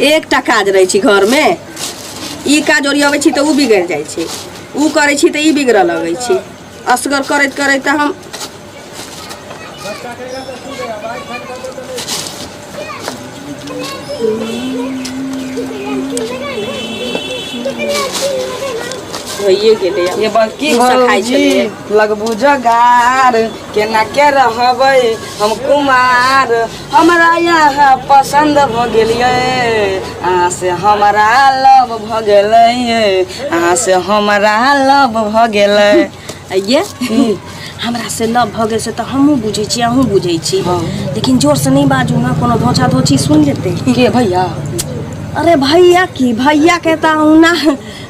एकटा काज रहै छै घरमे। ई काज ओरियाबै छी तऽ ओ बिगड़ि जाइ छै, ओ करै छी तऽ ई बिगड़ऽ लगै छै। असगर करैत करैत तऽ हम होइए गेलै आब। ये बड़की भूसा खाइ भौजी छलियै। लगबू जोगार, केना के रहबै हम कुमार। हमरा यहाँ पसन्द भऽ गेलियै, अहाँ से हमरा लव भऽ गेलै, अहाँ से हमरा लव भऽ गेलै। ये हमरा से लव भऽ गेल से तऽ हमहूँ बुझै छी, अहूँ बुझै छी। लेकिन जोरसँ नहि बाजू ने, कोनो धोछा धोछी सुनि लेतै। के भैया? अरे भैया की भैया के तऽ अहुना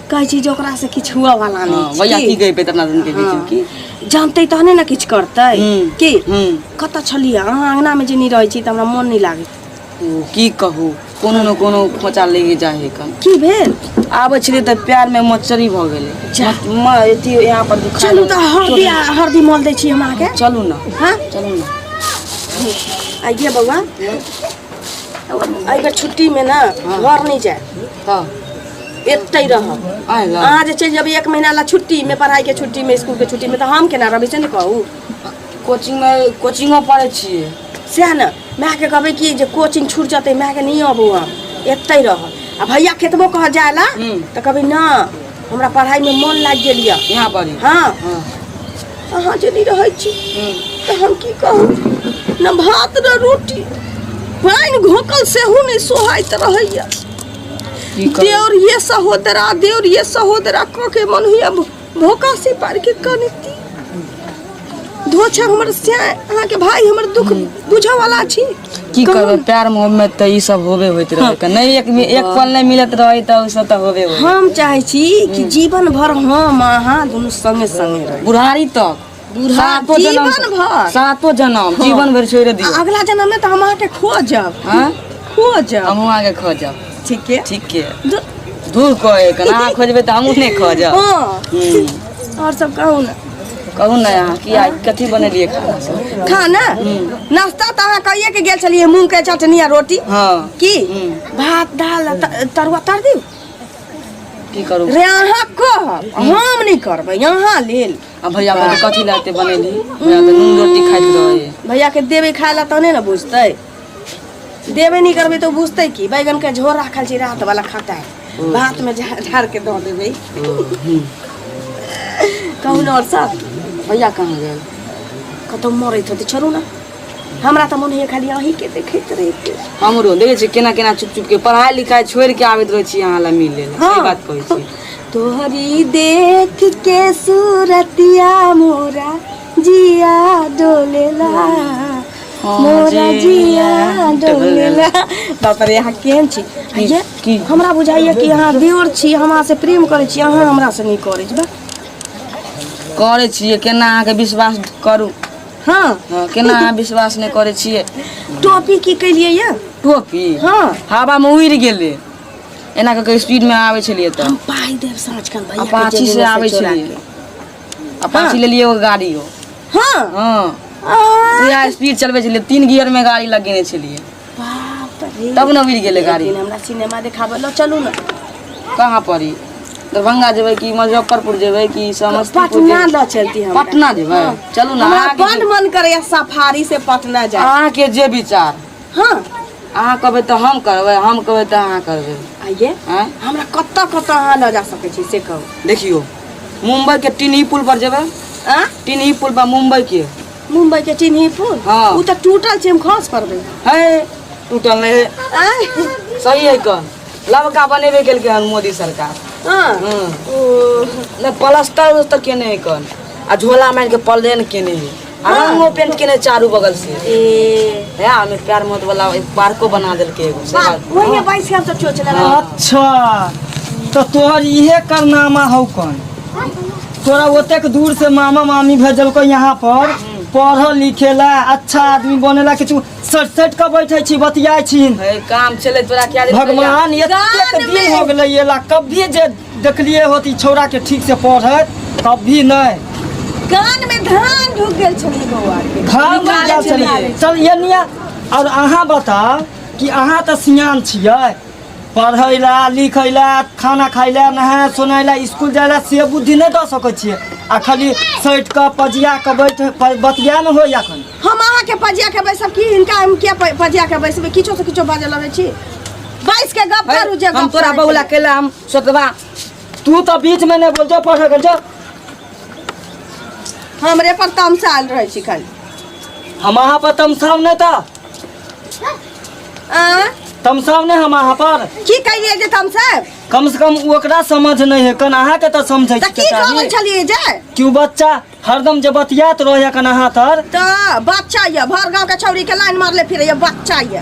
कहै छी जे ओकरासँ किछु हुअ वाला नहि हाँ, छै। भैया की? की गई पे अपना दुनू के बीच में की जानतै तहने ने किछु करतै। की हम्म। कतऽ छलियै अहाँ? अङ्गनामे जे नहि रहै छी तऽ हमरा मोन नहि लागै। ओ, की कहू, कोनो ने कोनो खोचा लेके जाइ है कन। की भेल? आबै छलियै तऽ पैर में मचरी भऽ गेलै। जा। अथी यहाँ पर दुखा चलू तऽ हरदी हरदी मल दै छी हम अहाँके। चलू ने। हाँ। चलू ने। आइए बौआ, एहि बेर छुट्टीमे ने घर नहि जाय। तऽ एतै रहब। आइ ल। अहाँ जे चलि जेबै एक महीना ला छुट्टीमे, पढ़ाइके छुट्टीमे, स्कूलके छुट्टीमे, तऽ हम केना रहबै से ने कहू। कोचिंग में कोचिंगो पढ़ै छियै। सएह ने, मायके कहबै कि जे कोचिंग छूट जेतै, मायके नहि अबू, हम एतै रहब। आ भैया केतबो कह जाय ला तऽ कहबै ना, हमरा पढ़ाइमे मन लागि गेल यऽ यहाँ पर ही। हाँ। हाँ। अहाँ जे नहि रहै छी तऽ हम की कहू, न भात न रोटी, पानि घोकल सेहो नहि सोहाइत रहैया। की करू? देवर ये सहोदरा, देवर ये सहोदरा कऽ के मन होइया भोकासी पार के कनिती धोछा। हमर श्याम अहाँके भाई हमर दुख बुझऽ वाला छी। की कहू करबै, ने। प्यार मोहब्बत तऽ ई सब होबे होइत रहै के नहि, एक एक पल नहि मिलत रहै तऽ ओ सब तऽ होबे होय। हम चाहै छी कि जीवन भर हम अहाँ दुनू संगे संगे रही। बुढ़ारी तक। बुढ़ा सातो जनम। जीवन भर। सातो जनम जीवन भरि छोड़ि दियौ। आ अगला जन्म में तऽ हम अहाँके खोजब। हाँ? खोजब। हमहूँ अहाँके खोजब। ठीक है। ठीक है। दूर कहे के अहाँ खोजबै तऽ हमहूँ नहि खोजब। हाँ। और सब कहू ने। कहू ने अहाँ की आइ कथी बनेलियै खाना सब? खाना नाश्ता तऽ अहाँ कहिए के गेल छलियै, मूंग के चटनी आ रोटी। हाँ। की भात दाल तरुआ तर दियौ? की करू? रे अहाँ कहब, हम नहि करबै अहाँ लेल। आ भैया कहतै कथी लए एते बनेली, भैया तऽ नून रोटी खाइत रहै। भैया के देबै खाय ला तहने ने बुझतै। देबै नहि करबै तऽ बुझतै की? बैगन के झोर राखल छै रात वाला, खाता है, भात में झाड़ के दऽ देबै। कहू ने और सब। भैया कहाँ गेल? कतौ मरैत होतै, छोड़ू ने। हमरा तऽ मन होइए खाली अहीँके देखैत रहिते। हमरो देखै छी केना केना चुप चुप के पढ़ाई लिखाई छोड़ि के आबैत रहै छी अहाँ लए मिले लए। सही हाँ। बात कहै छी। तोहरी देख के सूरतिया मोरा जिया डोलेला, मोरा जिया डोलेला। बाप रे, अहाँ केहन छी ये? की? हमरा बुझाइए कि अहाँ देवर छी, हम अहाँ से प्रेम करै छी, अहाँ हमरा से नहि करै छी बा। करै छियै, केना अहाँके विश्वास करू? हाँ। हाँ, केना अहाँ विश्वास नहि करै छियै? टोपी की केलियै ये? टोपी? हाँ। हवा मे उड़ि गेलै, एना कऽ के स्पीड मे आबै छलियै तऽ। हम पाइ देब साँझ खन भैया के अपाची जेबी से में आबै चोरा छलियै। के। अपाची लेलियै एगो गाड़ी हो। हाँ। हाँ। आ, इएह स्पीड चलबै छलियै, 3 गियर मे गाड़ी लगेने छलियै। बाप रे। तब ने उड़ि गेलै गाड़ी। एक दिन हमरा सिनेमा देखाबऽ लऽ चलू ने। कहाँ परी? दरभंगा जेबै कि मुजफ्फरपुर जेबै कि समस्तीपुर? पटना जेबै? लऽ चलती हमरा। पटना जेबै? चलू ने। हमरा अहाँके बड मन करैया सफारी से पटना जाय। अहाँके जे विचार। हाँ। अहाँ कहबै तऽ हम करबै, हम कहबै तऽ अहाँ करबै। आइये। आँय? हमरा कतऽ कतऽ अहाँ लऽ जा सकै छी से कहू। देखियौ, मुम्बई के टिनही पुल पर जेबै। आ? टिनही पुल पर मुम्बई के। मुम्बई के टिनही पुल? हाँ। उ तऽ टूटल छै, हम खस पड़बै। है, टूटल नहीं है। आँय? सही है कन लबका बनेबे केलकै हन मोदी सरकार। हाँ। ओ। नहि, प्लास्टर उस्तर केने है कन आ झोला मारि के प्लेन केने है आ रंगो पेंट केने चारू बगल से। ए। है हमें प्यार मोहब्बत वाला एक पार्को बना देलकै एगो से बात। ओहिमे बैस के हम सब चोच लगा। अच्छा, तऽ तोहर इहे कारनामा हौ कन? तोरा ओतेक दूर से मामा मामी भेजलको यहाँ पर पढ़ लिखे ला, अच्छा आदमी बनेला, किछु सट सट के बैठे छी, बतियाइ छी। है, काम चले तोरा क्या दिन? भगवान, एतेक दिन हो गेलै एला, कभी जे देखलिए होती छौड़ा के ठीक से पढ़त, कभी नहीं। कान में धान ढुक गेल छलै बौआ के। धान ढुक गेल छलै। चल ये निया। और अहाँ बताउ कि अहाँ तऽ सियान छियै, पढ़ै ला लिखै ला खाना खाइ ला नहाय सोनाय ला स्कूल जाय ला से बुद्धि नहि दऽ सकै छियै आ खाली सटि कऽ पजिया कऽ बैठ बतिया ने होइया एखन। हम अहाँके पजिया के बैसब की हिनका हम किया पजिया के बैसबै? किछो से किछो बाजऽ लगै छी। बैस के गप करू जे हम गप तोरा करै बौला छी। केला हम सोतबा। तू तऽ बीच में नहि बोल, जो पढ़े के जो। हमरे पर तमसायल रहै छी खाली। हम अहाँ पर तमसाव नहि तऽ आँ? तमसाव नहि हम अहाँ पर। की कहिए जे तमसायब? कम से कम ओकरा समझ नहि है कन, अहाँके तऽ समझै तऽ के की चाही। कहै छलियै जे कि उ बच्चा हरदम जे बतियात रहै कन अहाँ तर। तऽ बच्चा ये भर गाँव के छौड़ी के लाइन मारले फिरे ये बच्चा ये।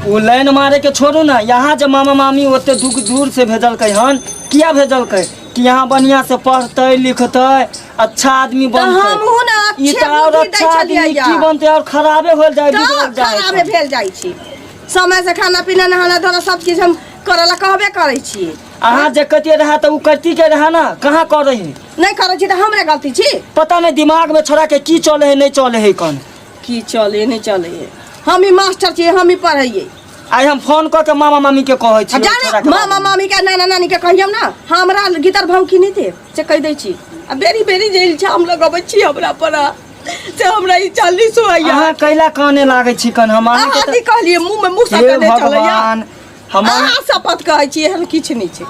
ओ लाइन मारे के छोड़ू ना, यहाँ जे मामा मामी ओते दुख दूर से भेजलकै हन, किया भेजलकै? कि यहाँ बढ़िया से पढ़तै लिखतै, अच्छा आदमी तऽ बनतै। हमहूँ ने ई अच्छे तऽ और बुद्धि दै अच्छा आदमी छलियै की बनतै, और खराबे होल जाय, तऽ बिगड़ल जाय। खराबे भेल जाइ छी। समय से खाना पीना नहाना धोना सब चीज हम करऽ ला कहबे करै छी। अहाँ जे कतिये रहा तऽ उ करती के रहा ना, कहाँ करै है? नहि करै छी तऽ हमरे गलती छी। पता नहीं दिमाग में छोड़ा के की चले है नहीं चले है कौन की चले नहीं चले है। हम ही मास्टर छियै, हम ही पढ़ैयै। आइ हम फोन कऽ के मामा मामी के कहै छी। जाने मामा मामी के नाना नानी के कहियम ना, हमरा गीतर भौंकी नहीं देब से कहि दै छी। आ बेरी बेरी जे इल्जाम लगबै छी हमरा पर से हमरा ई चाली सुहाइया। अहाँ कैला काने लागै छी कन? हम अहाँ अहाँ के की कहलियै मुँह में मुँह हे सकने चलैया। भगवान, हम अहाँ शपथ कहै छी एहन किछु नहि छै।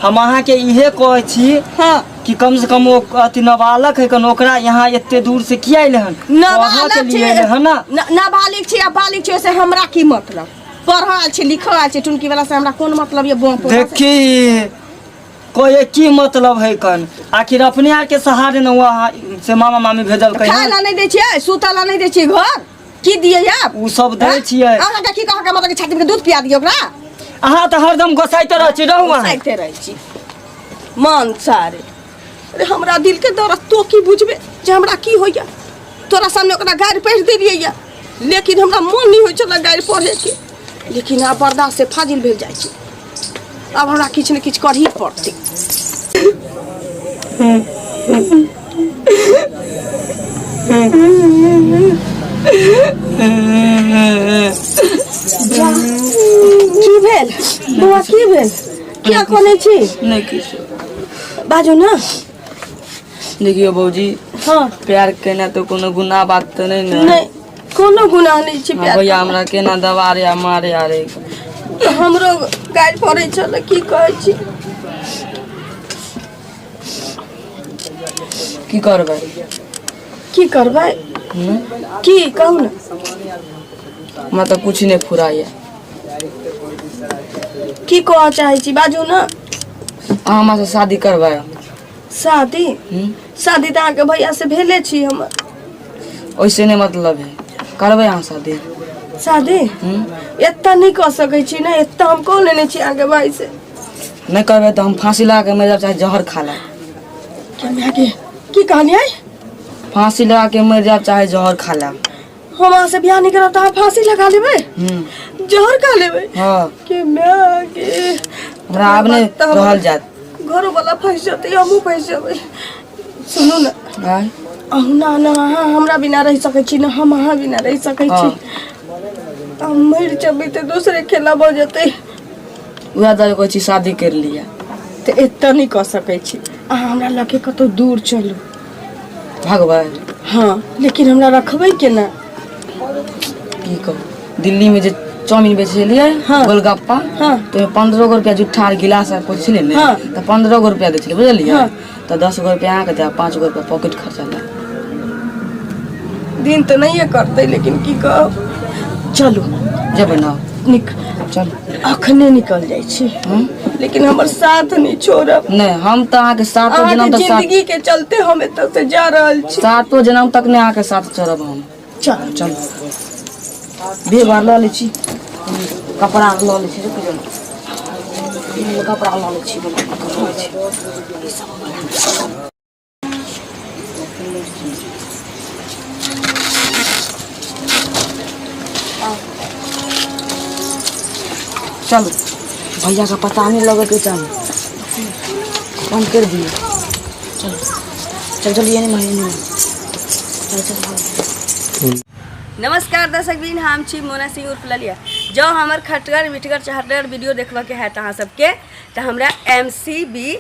हम अहाँके इहे कहै छी हाँ कि कम से कम ओ अथी नाबालक है कन, ओकरा यहाँ एते दूर से किया अयलै हन? पढ़ऽ के नाबालक लिए अयलै हन ना। नाबालिग छी आ बालिग छी ओहिसे हमरा की मतलब? पढ़ऽ आयल छी लिखऽ आयल छी टुनकी वाला से हमरा कोन मतलब ये बम पोता से? देखी कोई की मतलब है कन, आखिर अपने आर के सहारे न हुआ से मामा मामी भेजल खाय कहीं। ला नहीं दै छियै, सुतऽ ला नहीं दै छियै, घर की दियै आब? उ सब दै छियै। अहाँके की कहऽ के मतलब कि छाती में दूध पिया दियौ ओकरा? अहाँ तऽ हरदम गोसाइते रहै छी, रहू अहाँ। गोसाइते रहै छी मन सारे। अरे हमरा दिल के दर्द तो की बुझबे जे हमरा की होइया। तोरा सामने ओकरा गारि पढ़ि देलियै या, लेकिन हमरा मन नहीं होइ छलै गारि पढ़े के, लेकिन आब बर्दाश्त से फाजिल भेल जाइ छै। आब हमरा किछु ने किछु करही पड़तै। की भेल बौआ, की भेल? किया कनै छी? नहि किछु। बाजू ने। देखियौ भौजी। हाँ। प्यार केना तऽ कोनो गुनाह बात तऽ नहि ने? नहि, कोनो गुनाह नहि छै। हाँ, प्यार भैया हमरा केना दबारे आ मारे आ रे। हमरो गारि पड़ै छल, की कहै छी? की करबै? की करबै? हम्म? की कहू ने। हमरा तऽ कुछ नहि फुराइया। की कहऽ चाहै छी बाजू ने। अहाँ हमरा से शादी करबै? शादी? हम्म? शादी तऽ अहाँके भैया से भेले छी हमर। ओइसे नहि मतलब है, करबै अहाँ शादी? शादी? हम्म? एतऽ नहि कऽ सकै छी ने, एतऽ हम कऽ लेने छी अहाँके भाई से। नहि करबै तऽ हम फांसी लगा के मरि जायब चाहे जहर खा लेब। के माय के, की कहलियै? फांसी लगा के मरि जायब चाहे जहर खा लेब। हम अहाँ से बियाह नहीं करब तऽ अहाँ फांसी लगा लेबै? हम्म। जहर खा लेबै? हाँ। के माय के, हमरा आब नहि तऽ हमर रहल जायत। घरो वाला फंसि जेतै, हमहूँ फंसि जेबै। सुनू ने। आँय? अहूँ ना ना अहाँ हमरा बिना रहि सकै छी ना हम अहाँ बिना रहि सकै छी। हम मरि जेबै तऽ दोसरे खेला भऽ जेतै। उएह दुआरे कहै छी शादी करि लिअ। तऽ एतऽ नहि कऽ सकै छी, अहाँ हमरा लऽ के कतहु दूर चलू। भगबै? हँ, लेकिन हमरा रखबै केना? की कहू, दिल्लीमे जे चाउमीन बेचै छलियै। हाँ। गोलगप्पा। हाँ। तऽ ओहिमे 15 गो रुपया जुट्ठा आर गिलास आर कुछ छलै ने। हाँ। तऽ 15 गो रुपया दै छलै, बुझलियै? हाँ। तऽ 10 गो रुपया अहाँके देब, 5 गो रुपया पॉकेट खर्चा लए। दिन तऽ नहिए करतै, लेकिन की कहब, चलू। जेबै ने? निक चल। अखने निकल जाइ छी। हम्म? लेकिन हमर साथ नहीं छोड़ब। नहि, हम तऽ अहाँके सातो अहाँके जनम तक साथ जिंदगी के चलते हम एतऽ से जा रहल छी। सातो जनम तक नहि अहाँके साथ चलब हम। चल। चल, बैग आर लऽ लै छी, कपड़ा आर लऽ लै छी। रुकि जाउ, कपड़ा लऽ लै छी, लऽ लै छी। चलू, भैया का पता नहीं लगे के चाही, बंद कर दिए। चलो चल चल, ये नहीं मारे नहीं, चल चल। नमस्कार दर्शक बिन, हम छी मोना सिंह उर्फ ललिया। जँ हमर खटगर मिठगर चहटगर वीडियो देखबऽके हैत अहाँ सबके तऽ हमरा एम सी बी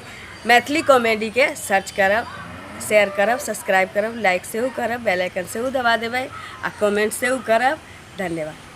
मैथिली कॉमेडीके सर्च करब, शेयर करब, सब्सक्राइब करब, लाइक सेहो करब, बेल आइकन सेहो दबा देबै आ कमेंट सेहो करब। धन्यवाद।